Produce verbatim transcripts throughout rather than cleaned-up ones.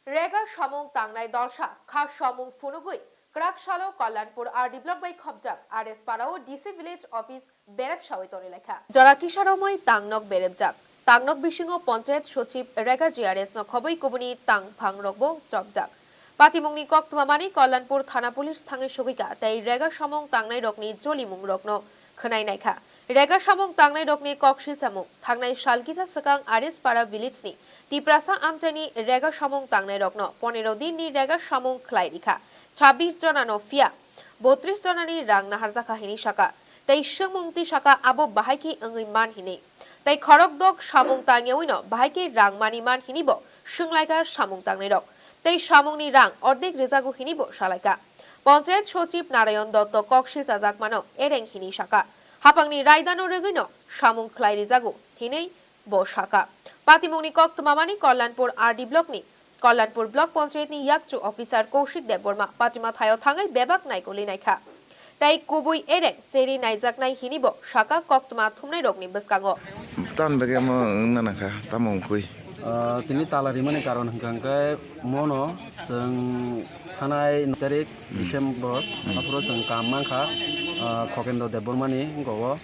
Rega samung tangnai dolsa kha samung phunugwi kwrak salo Kalyanpur R D block bai khopjak R S Parao D C village office berep sawi toni lekha. Jora kisa romwi tangnok berepjak. Tangnok bisingo Panchayat Sochib Rega G R S no khobwi kubuni tangphang rokbo chopjak. Patimungni kok twmamani Kalyanpur Thana Police thangwi sugwika tei rega samung tangnai rokni jolimung rokno khwnai naikha. Rega samung tangnai rokni kok silchamung thangnai sal kisa swkang R S Para village ni Tiprasa amchaini rega samung tangnai rokno ponero din ni rega samung khlai rikha. Chabbish jona no phiya botris jona ni rang naharjakha hini saka. Tei swngmung tisaka abo bahai khe wngwi man hini. Tei khorok dok samung tangyawi no bahai khe rang mani man hini bo swnglaika samung tangnai rok. Tei samung ni rang ordek rijago hini bo salaika. Panchayat Sochib Narayan Dotto kok silchajak mano ereng hini saka. Hapang ni raida no rwgwi no samung khlai rijago hini bo saka. Patimung ni kok twmamani Kalyanpur R D block ni Kalyanpur Block Panchayat ni yakchu officer Kaushik Debbarma patima thaio thangwi bebak naikoli naikha. Tei kubui ereng cheri naijaknai hini bo saka koktwma thumnai rokni bwskango. Tamni bagwi omo wngna nangkha, tamo wngkhui? Ah, tini tala rimani karon hwnkha hwnkhe mono chwng thanai nai tarik December, aphuru chwng kam mankha, ah, Khokendra Debbarmani gogo,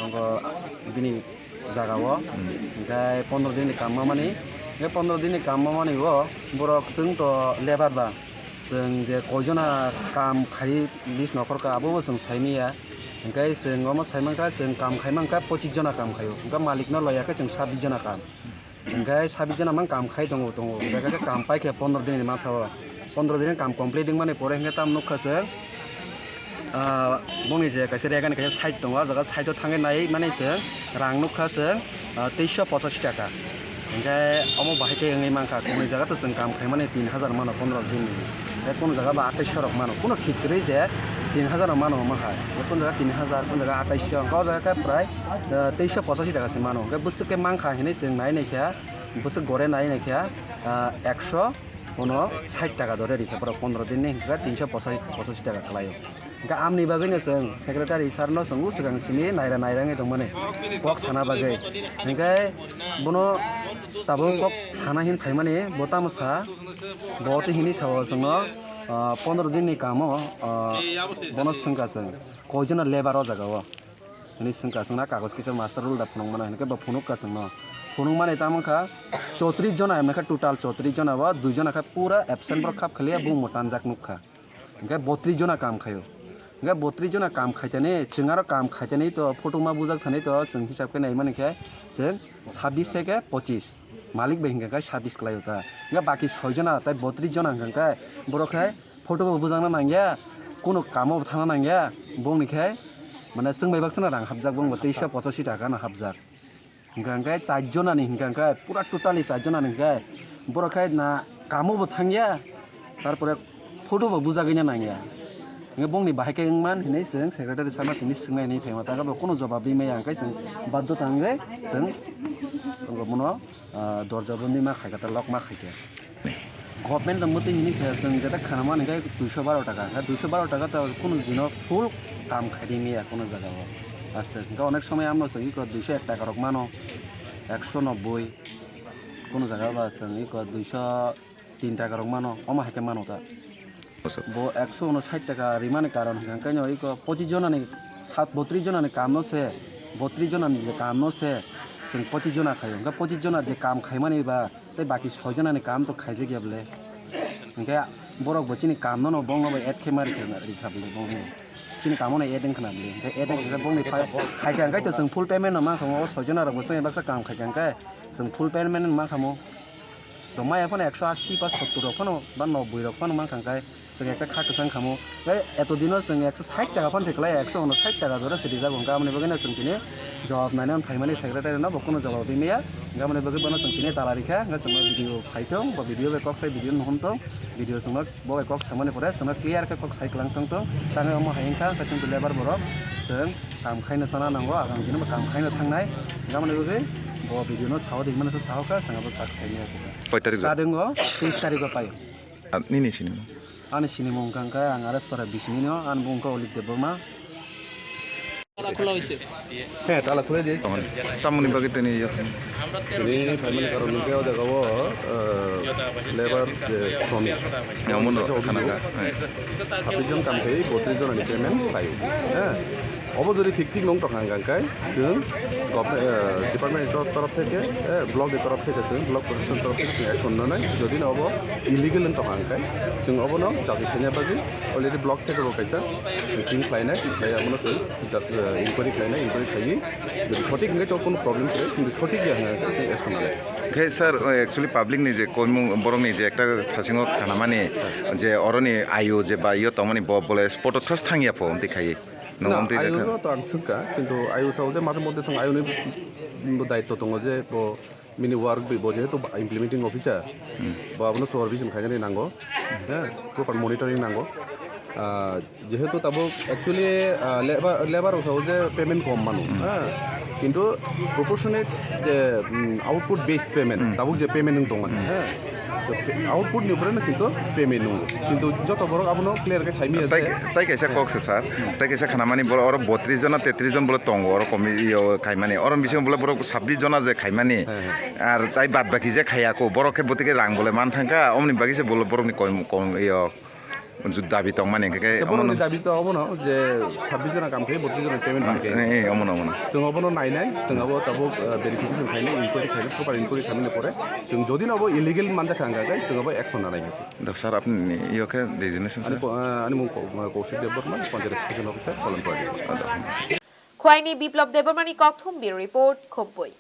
ogo bini jagao. Hwnkhe pondro din ni kam mamani, hwnkhe pondro din ni kam mamani o borok chwng to lebar ba, chwng je koijona kam khai list nokhorkha, abobo chwng saimanya. Hwnkhe chwng omo saimankha, chwng kam khaimankha pochis jona kam khaio, hwnkhe malikno loya khe chwng sabbish jona kam. Hwnkhe sabbish jona mang kam khai tongo, tongo. Hwnkhe khe kam paikhe pondro din ni matha o. Pondro din ni kam complete wngmani pore hwnkhe tam nukha se, ah, bongni je kaisa rega ni kaisa side tongo, ah jaga side o thangwi nai mani se rang nukha se, ah, teisho pochashi taka. Hwnkhe omo bahai khe wngwi mankha, kumui jaga to chwng kam khaimani tin hajar mano pondro din ni. Tei kunu jaga ba attaisho rok mano, kunu thik kwrwi je tin hajar rok mano omo hai. Kunu jaga tin hajar, kunu jaga attaisho, hwnkhe o jaga khe prai, ah, teisho pochashi taka se mano. Hwnkhe bwswk khe mankha hinwi chwng nai naikha. Bwswk gore nai naikha, ah, ekso uno sait taka dore rikha, borok pondro din ni hwnkha tinsho pochashi taka kwlaio. Hwnkha amni bagwino chwng secretary sir no chwng swkang simi naira naira wngwi tongmani kok sana bagwi. Hwnkhe bono tabuk kok sana hin phaimani bo tamo sa, bo twi hini sao chwngno, ah, pondro din ni kamo, ah, bono swngkha chwng koijono lebar o jaga o. Hwnwi swngkha, chwngno kagoj kisa master roll da phunukmano, hwnwi khe bo phunukha chwngno. Phunukmani tamo wngkha chotris jona, hwnwi khe total chotris jona, bo dui jona khe pura absent, borok khap khaliya bumungbo tanjak nukha. Hwnkhe botris jona kam khaio. Hwnkhe botris jona kam khaitani, chwng aro kam khaitani to, photo ma bujak thani to, chwng hisab khe naimani khe chwng sabbish theke pochis. Malik bai hwnkhe khe sabbish kwlaio ta. Hwnkhe baki soi jona, tai botris jona hwnkhe khe borok khe photo bo bujakna nangya, kunu kamo bo thangna nangya, bongni khe, mane, chwng bai baksa no rang hapjak, bongbo teisho pochashi taka no hapjak. Hwnkha hwnkhe char jona ni hwnkha hwnkhe pura totally char jona ni hwnkhe borok khe na kamo bo thangya, tarpore photo bo bujagwi na nangya. Hwnkhe bongni bahai khe wngman hinwi chwng secretary sir no tini swngna hinwi phaima, ta bo kunu jobab ri maya, hwnkhe chwng baddo tangwi chwng bono, ah, dorja bondi ma khaikha, ta lock ma khaikha. Government no mwtwi hinwi se chwng jeta khanamani khe duisho baro taka, khe duisho baro taka ta kunu dino full kam khaidi maya kunu jaga o. Aswk, hwnkhe onek somoi amno chwng iko duisho ek taka rok mano, ekso nobboi, kunu jaga ba chwng iko duisho tin taka rok mano, omo hai khe mano ta. Bo ekso uno sait taka rimani karon hwnkhe no iko pochis jona ni, sat, botris jona ni kam no se, botris jona ni je kam no se, chwng pochis jona khaio, hwnkhe pochis jona je kam khaimani ba, tei baki soi jona ni kam to khaijak ya bole. Hwnkhe borok bo chini kam no, no bong no bai add khe ma rikha, rikha bole bong no. Chini kamo no add wngkha na bole. Hwnkhe add wngkha khe bongni phai, khai khe hwnkhe to chwng full payment no mankha, o soi jona rok bo chwng baksa kam khai khe hwnkhe chwng full payment no mankha mo. To maya phano ekso ashi ba sottur rok phano ba nobboi rok phano mankha hwnkhe. Chwng ekta kha kwchang khamu. Tei eto dino chwng ekso sait taka phano se kwlai, ekso uno sait taka jora se rijak, hwnkhe aboni bagwino chwng tini jawab naina phaimani secretary no bo kunu jawab rimaya. Hwnkhe aboni bagwi bono chwng tini tala rikha, hwnkhe chwngno video phaithung, bo video bai kok sai video nuhunthung, video chwngno bo bai kok samani pore chwngno clear khe kok sai kwlang tongthung. Tangwi omo hai wngkha, hwnkhe chwng labour borok chwng kam khaino chana nango, agang dino bo kam khaino thangnai. Hwnkhe aboni bagwi bo video no sao ringmano se saokha, chwng abo sak saimaya. Koi tarik? Starting o tris tarik o paio. Ah, nini sinimung? Ani sinimung wngkha khe ang R S Para bisingni no, ani bung wngkha Olip Debbarma. তালা খোলা হয়েছে। হ্যাঁ, তালা খুলে দিয়েছে। Tamoni bagwi tini yo. Tini family karon ni keo jaga o, eh, labor je শ্রমিক. Omono khana kha. ছাব্বিশ জন কাম খাই, বত্রিশ জন ni payment পাই. হ্যাঁ, obo jodi thik thik nong tong hang kang kai, chwng government, eh, department ni torof theke, eh, block ni torof theke chwng, block proshashan torof theke chwng action nanai. Jodi no obo illegal wng tong hang kai, chwng obono jaji khaina bagwi already block theke bo kaisa chwng team khlainai, khlai abono chwng jat-, eh, inquiry khlainai, inquiry khlaiwi jodi sothik hwnkhe to kono problem kwrwi, kintu sothik ya hwnkhe chwng action nanai. Khe sir, actually public ni je koimung borok ni je ekta thasingo khanamani je oroni ayu je ba yo tongmani bo bole spot o thas thangya pho, amtwi khaiwi. Nwng Na, amtwi ayu lekha. No to ang swngkha, kintu ayu sao je matha modde thang ayu ni bo daitto tongo je bo mini work bi bo jehetu implementing officer, Hmm. bo abono supervision khainani nango, ha, proper monitoring nango. Ah, jehetu tabuk actually, ah, labor, labor rok sao je payment kom mano, Hmm. ha, kintu proportionate je, mm, output based payment, Hmm. tabuk je payment wng tongmani, Hmm. ha. To pe-, output ni upore no kintu payment nungo. Kintu joto borok abono clear khe saimanya Tai, je. Tai kaisa kok se sir. Tai kaisa khanamani borok oro botris jona, tetris jon borok tongo oro komi iyo khaimani. Oro bisingo borok, borok sabbish jona je khaimani. He, he. Ar tai bad baki je khaya ko borok khe botike rang bole man thangkha. Omoni bagwi se bolo borokni kom, kom iyo dabi tongmani hingkhe khe. Acha borokni omono dabi to obono je sabbish jona kam khe botris jona payment man khe. Eh, eh, omono, omono. Chwng obono nainai, chwng abo tabuk, eh, verification khainai, inquiry khainai, proper inquiry khainani pore chwng jodi no abo illegal manjakha hingkha khe chwng abo action nanai. Dok sir, apni iyo khe designation Ani sir? Po-, eh, ani mung Ko-, eh, Kaushik Debbarma, Panchayat Executive Officer, Palanpur. Khwaini Biplab Debbarmani Kokthum Bureau Report, Khopboi.